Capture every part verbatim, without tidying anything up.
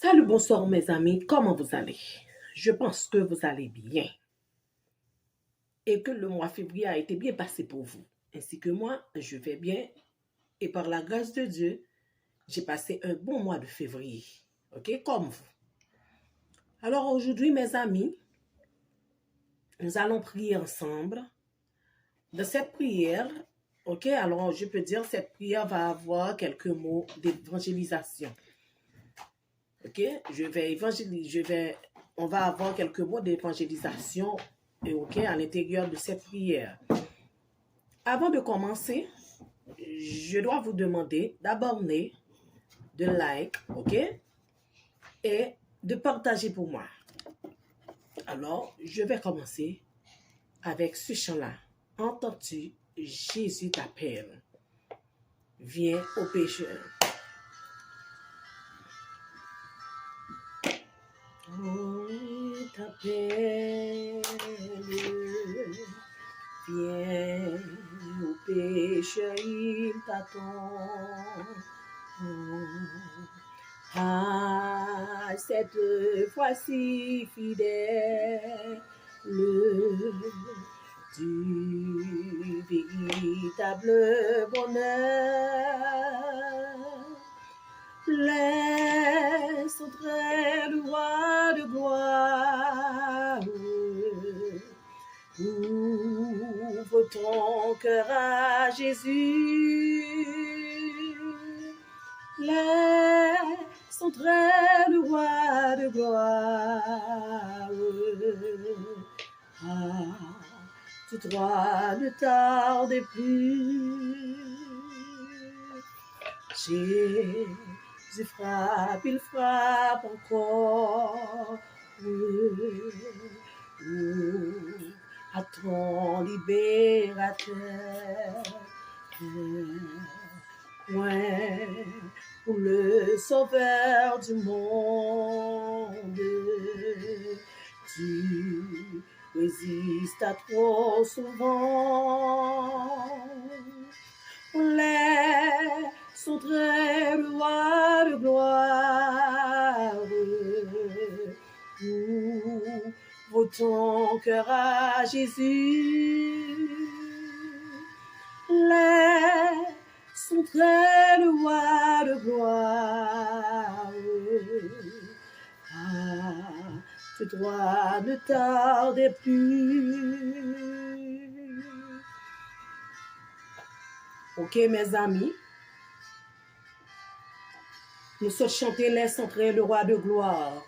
Salut, bonsoir mes amis, comment vous allez? Je pense que vous allez bien et que le mois février a été bien passé pour vous, ainsi que moi, je vais bien et par la grâce de Dieu, j'ai passé un bon mois de février, ok, comme vous. Alors aujourd'hui, mes amis, nous allons prier ensemble. Dans cette prière, ok, alors je peux dire cette prière va avoir quelques mots d'évangélisation. Ok, je vais évangéliser, je vais, on va avoir quelques mots d'évangélisation, et ok, à l'intérieur de cette prière. Avant de commencer, je dois vous demander d'abonner, de like, ok, et de partager pour moi. Alors, je vais commencer avec ce chant-là. Entends-tu, Jésus t'appelle. Viens au pécheur. Oh, il t'appelle. Viens au pécheur, il t'attend. Oh, à cette fois si fidèle, du véritable bonheur. Laisse entrer le roi de gloire. Ouvre ton cœur à Jésus. Laisse entrer le roi de gloire. Ah, tu dois ne tarder plus. Jésus frappe, il frappe encore. Oui, oui, à ton libérateur. Point pour le sauveur du monde. Tu résistes trop souvent. Laisse entrer le roi de gloire. Ouvre ton cœur à Jésus. Laisse entrer le roi de gloire. Ah, tu dois ne tarder plus. Ok, mes amis. Nou sot chante Laisse entrer le roi de gloire.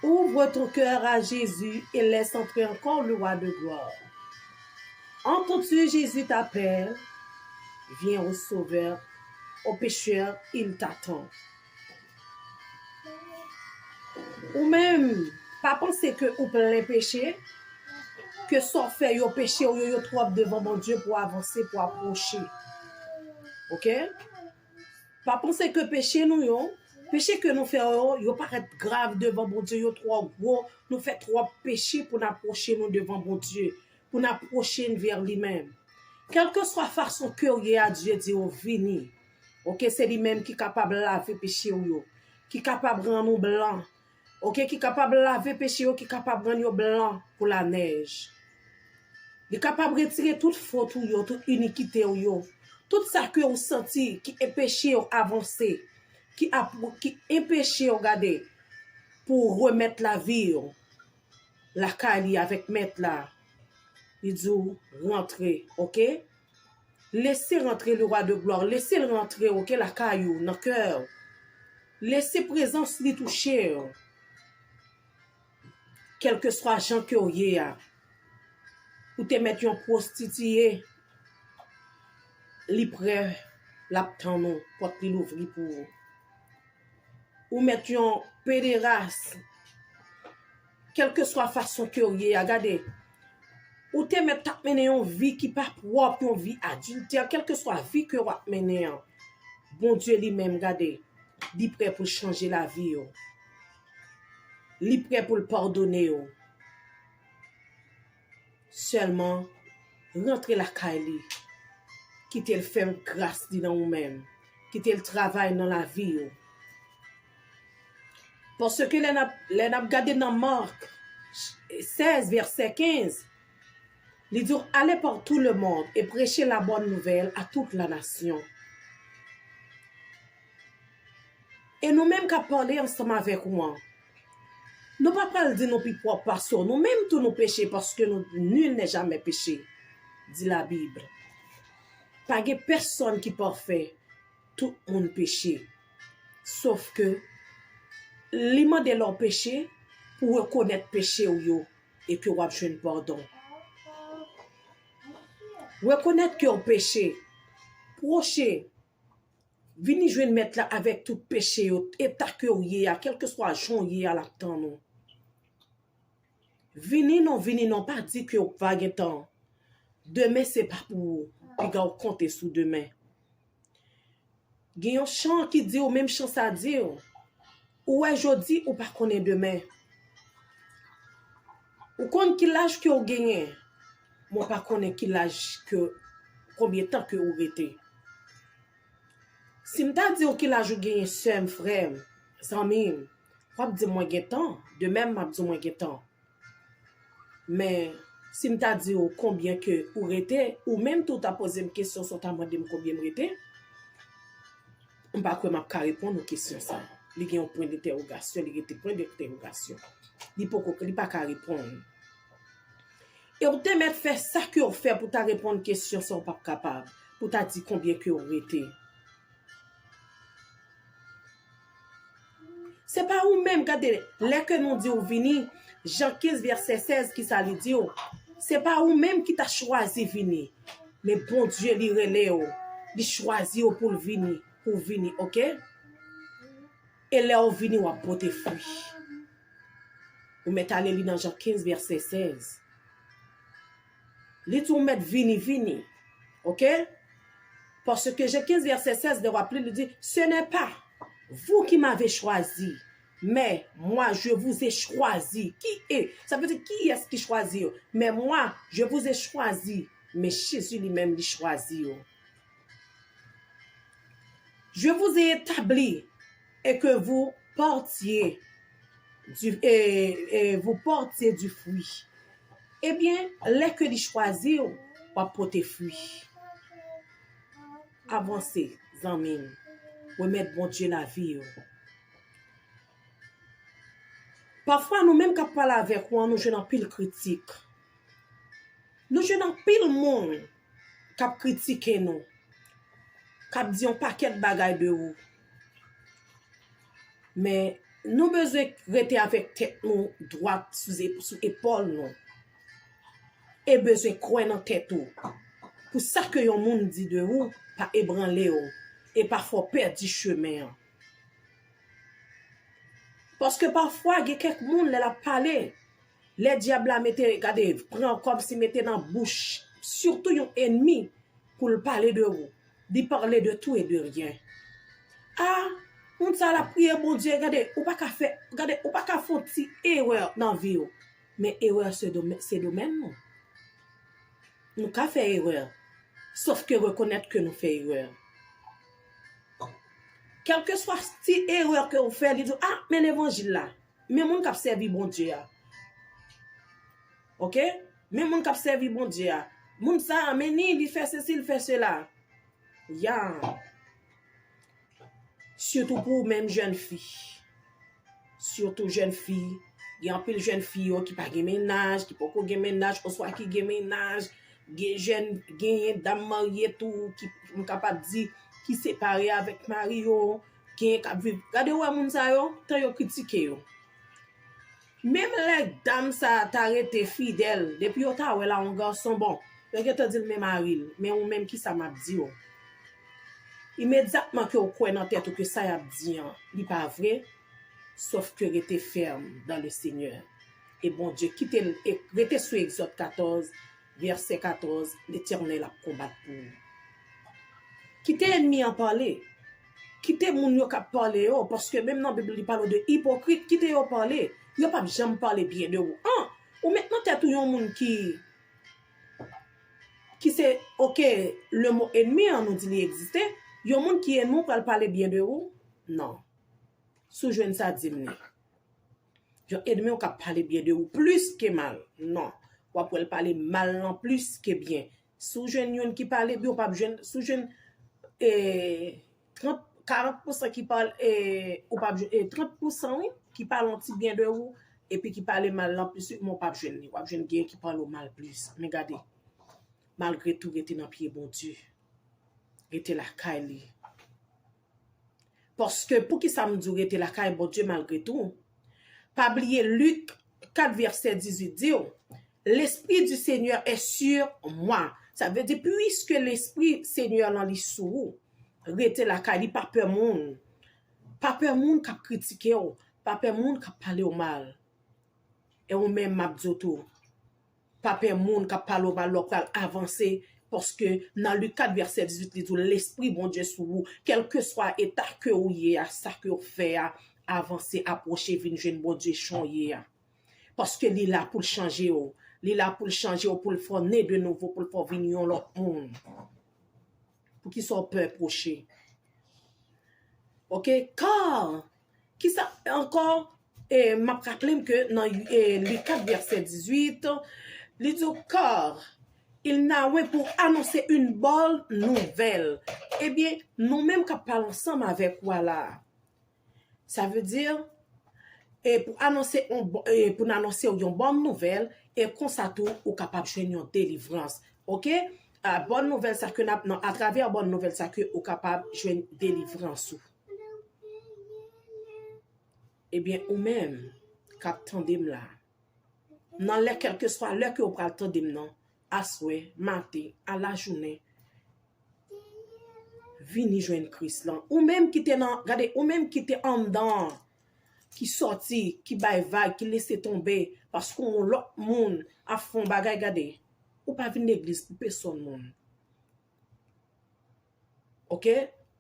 Ouvre ton cœur à Jésus et laisse entrer encore le roi de gloire. Entends-tu, Jésus t'appelle. Viens au Sauveur, au pécheur, il t'attend. Ou menm, pa panse ke ou plen peche, ke sa w fè yo peche w yo, yo twòp devan Bondye pou w avanse, pou w apwoche. Ok? Pa panse ke peche nou yo, peche ke nou fè yo, yo parèt grav devan Bondye, yo twò gwo, nou fè twòp peche pou n apwoche nou devan Bondye, pou n apwoche n vè li menm. Kèlkeswa fason ke w ye a, Dye di w vini. Ok, se li menm ki kapab lave peche w yo, ki kapab rann ou blan. Ok, ki kapab lave peche yo, ki kapab rann yo blan kou lanèj. Li kapab retire tout fot ou yo, tout inikite w yo, tout sa ke w santi ki enpeche w avanse, ki ap, ki enpeche w gade pou w remèt lavi w lakay li avèk Mèt la. Li di w rantre, ok? Lese rantre le roi de gloire. Lese l rantre, ok, lakay ou, nan kè w. Lese prezans li touche w. Kèlkeswa jan ke w ye a, ou te mèt yon pwostitiye, li prè, l ap tann ou, pòt li louvri pou ou. Ou mèt yon pederas, kèlkeswa fason ke w ye a, gade, ou te mèt t ap mennen yon vi ki pa pwòp, yon vi adiltè, kèlkeswa vi ke w ap mennen an, Bondye li menm, gade, li prè pou l chanje lavi w. Li prè pou l padone w. Sèlman, rantre lakay li. Kite l fè gras li nan ou menm. Kite l travay nan lavi w. Paske lè n ap, lè n ap gade nan Mak sèz, vèsè kenz, li di, allez par tout le monde et prêchez la bonne nouvelle à toute la nation. E nou menm k ap pale ansanm avèk ou an, nou pa pral di nou pi pwòp pase w. Nou menm tou nou peche paske nou, nul n'est jamais péché, di Labib. Pa gen pèsonn ki pafè, tout moun peche. Sof ke li mande lè w peche pou w rekonèt peche w yo e ke w ap jwenn padon. Rekonèt ke w peche. Pwoche. Vini jwenn Mèt la avèk tout peche yo, eta ke w ye a, kèlkeswa jan w ye a, l ap tann ou. Vini non, vini non, pa di ke w pa gen tan. Demen se pa pou ou, piga w konte sou demen. Gen yon chan ki di w, menm chan sa di w, ou wè jodi, ou pa konnen demen. Ou konn ki laj ke w genyen, mwen pa konnen ki laj ke, konbyen tan ke ou rete. Si m ta di w ki laj ou genyen, sè m, frè m, zanmi m, w ap di mwen gen tan, demen m ap di mwen gen tan. Men, si m ta di w konbyen ke ou rete, ou menm tou ta poze m kesyon sa w ta mande m konbyen m rete, m pa kwè m ap ka reponn ou kesyon sa. Li gen yon pwen dentèwogasyon, li rete pwen dentèwogasyon. Li poko, li pa ka reponn. E w te mèt fè sa ke w fè pou ta reponn kesyon sa w p ap kapab, pou ta di konbyen ke w rete. Se pa ou menm, gade, lè ke nou di w vini, Jan kenz vèsè sèz, kisa li di w? Se pa ou menm ki ta chwazi vini, men Bondye li rele w, li chwazi w pou l vini, pou w vini, oke? E lè w vini, w ap pote fwi. Ou mèt ale li nan Jan kenz vèsè sèz. Li di w mèt vini, vini. Oke? Paske Jan kenz vèsè sèz, lè w ap li, li di, ce n'est pas vous qui m'avez choisi, mais moi, je vous ai choisi. Qui est? Sa vle di, kiyès ki chwazi yo? Mais moi, je vous ai choisi. Men Jezi li menm, li chwazi yo. Je vous ai établi et que vous portiez du, et, et vous portiez du fruit. Ebyen, lè ke li chwazi w, w ap pote fwi. Avanse, zanmi m. Remèt Bondye lavi w. Pafwa, nou menm k ap pale avèk ou an, nou jwenn anpil kritik. Nou jwenn anpil moun k ap kritike nou, k ap di yon pakèt bagay de ou. Men, nou bezwen rete avèk tèt nou dwat sou ze-, sou epòl nou. E bezwen kwè nan tèt ou. Pou sa ke yon moun di de ou, pa ebranle w, e pa fè w pèdi chemen an. Paske pafwa, gen kèk moun, lè l ap pale, lè dyab la mete, gade, pran kòmsi mete nan bouch, sitou yon ènmi, pou l pale de ou. Li pale de tout et de rien. A, moun sa l ap priye Bondye, gade, ou pa ka fè, gade, ou pa ka fè yon ti erè nan vi w. Men erè se domè-, se domèn nou. Nou ka fè erè. Sòf ke rekonèt ke nou fè erè. Kèlkeswa ti erè ke w fè, li di w, a, men levanjil la. Men moun k ap sèvi Bondye a. Oke? Men moun k ap sèvi Bondye a. Moun sa a, men ni, li fè sesi, li fè sela. Ya. Sitou pou ou menm jèn fi. Sitou jèn fi. Gen anpil jèn fi yo ki pa gen mennaj, ki poko gen mennaj, oswa ki gen mennaj. Gen jèn, genyen dam marye tou, ki, m kapab di, ki separe avèk mari yo. Genyen k ap viv. Gade, ou wè moun sa yo, tan yo kritike yo. Menm lè dam sa a ta rete fidèl, depi yo ta wè l a yon gason, bon, yo gentan di l men mari l, men ou menm kisa m ap di w? Imedyatman ke w kwè nan tèt ou ke sa y ap di an, li pa vre, sòf ke rete fèm dans le Seigneur. E Bondye kite l, e rete sou Egzòd katòz, vèsè katòz, Letènèl ap konbat pou ou. Kite ènmi an pale. Kite moun yo k ap pale yo, paske menm nan Bib li pale w de ipokrit, kite yo pale. Yo p ap janm pale byen de ou. An, ou met nan tèt ou yon moun ki, ki se, oke, le mo ennemi an, nou di li egziste, yon moun ki ènmi w pral pale byen de ou? Non. Si w jwenn sa, di m li. Yon ènmi w k ap pale byen de ou plis ke mal. Non. W ap wè l pale mal lan plis ke byen. Si w jwenn youn ki pale byen, ou p ap jwenn, si w jwenn, eh, trant, karant pousan ki pale, eh, ou p ap jwenn, eh, trant pousan, wi, ki pale yon ti byen de ou, epi ki pale mal lan plis, wi, men w p ap jwenn li. W ap jwenn gen ki pale w mal plis. Men gade, malgre tou, rete nan pye Bondye. Rete lakay li. Paske, poukisa m di w rete lakay Bondye malgre tou? Pa bliye Lik kat vèsè dizuit di w, L'Esprit du Seigneur est sur moi. Sa vle di, puiske Lespri Senyè lan li sou ou, rete lakay li, pa pè moun. Pa pè moun k ap kritike w, pa pè moun k ap pale w mal. E ou menm, m ap di w tou, pa pè moun k ap pale w mal lè w pral avanse, paske nan Lik kat vèsè dizuit, li di w, Lespri Bondye sou ou, kèlkeswa eta ke ou ye a, sa ke w fè a, avanse, apwoche, vin jwenn Bondye jan w ye a. Paske li la pou l chanje w. Li la pou l chanje w, pou l fè w ne de nouvo, pou l fè w vin yon lòt moun. Poukisa w pè pwoche? Ok, car, kisa ankò? E, m ap raple m ke nan, e, Lik kat vèsè dizuit, li di w, car il n'a point pour annoncer une bonne nouvelle. Ebyen, nou menm k ap pale ansanm avèk ou a la a, sa vle di, e pou anonse yon bon, e pou n anonse w yon bòn nouvèl, e konsa tou ou kapab jwenn yon delivrans. Ok? A, bòn nouvèl sa ke n ap, nan, atravè bòn nouvèl sa ke ou kapab jwenn delivrans ou. Ebyen, ou menm k ap tande m la, nan lè, kèlkeswa lè ke ou pral tande m nan, aswè, maten, alajounen, vini jwenn Kris lan. Ou menm ki te nan, gade, ou menm ki te anndan an, ki sòti, ki bay vag, ki lese tonbe, paske yon lòt moun ap fè yon bagay, gade, ou pa vin legliz pou pèsòn moun. Ok?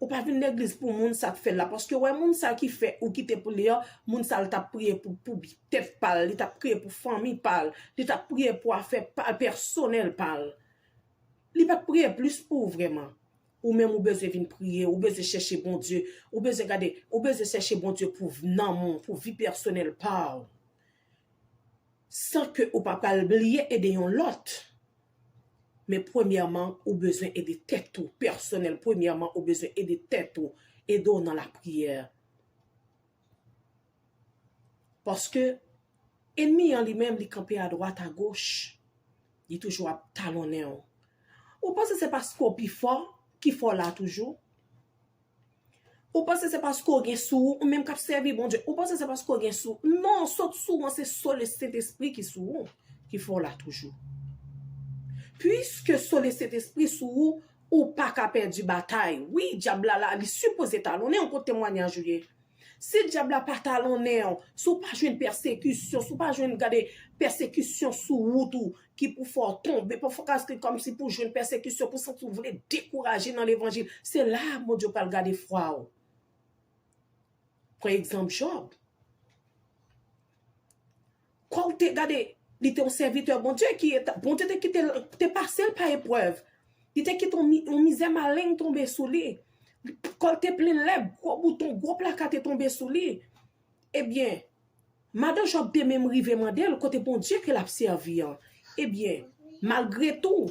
Ou pa vin legliz pou moun sa k fè l la, paske wè moun sa ki fè ou kite pou li an, moun sa l t ap priye pou, pou tèt pa l, li t ap priye pou fanmi pa l, li t ap priye pou afè pa, pèsonèl pa l. Li pa t priye plis pou ou vrèman. Ou menm ou bezwen vin priye, ou bezwen chèche Bondye, ou bezwen gade, ou bezwen chèche Bondye pou v-, nanm ou, pou vi pèsonèl pa w. San ke ou pa pral bliye ede yon lòt. Men premyèman, ou bezwen ede tèt ou, pèsonèl. Premyèman, ou bezwen ede tèt ou, ede w nan lapriyè. Paske ènmi an li menm, li kanpe adwat, agoch. Li toujou ap talonnen w. Ou panse se paske w pi fò ki fè w la toujou? Ou panse se paske w gen sou ou, ou menm k ap sèvi Bondye, ou panse se paske w gen sou ou? Non, sot sou ou an, se so le Sentespri ki sou ou, ki fè w la toujou. Piske so le Sentespri sou ou, ou pa ka pèdi batay. Wi, dyab la la, li sipoze talonnen w, kote temwayaj ou ye. Si dyab la pa talonnen w, si w pa jwenn pèsekisyon, si w pa jwenn, gade, pèsekisyon sou wout ou ki pou fè w tonbe, pafwa ka se kòmsi pou jwenn pèsekisyon, pou santi w vle dekouraje nan levanjil, se la a Bondye pral gade fwa w. Pran egzanp Jòb. Kò l te, gade, li te yon sèvitè Bondye ki, Bondye te kite l, te pase l pa eprèv. Li te kite yon mi-, yon mizè malen tonbe sou li. Kò l te plen lèp, gwo bouton, gwo plaka te tonbe sou li. Ebyen, madan Jòb te menm rive mande l kote Bondye ke l ap sèvi an. Ebyen, malgre tou,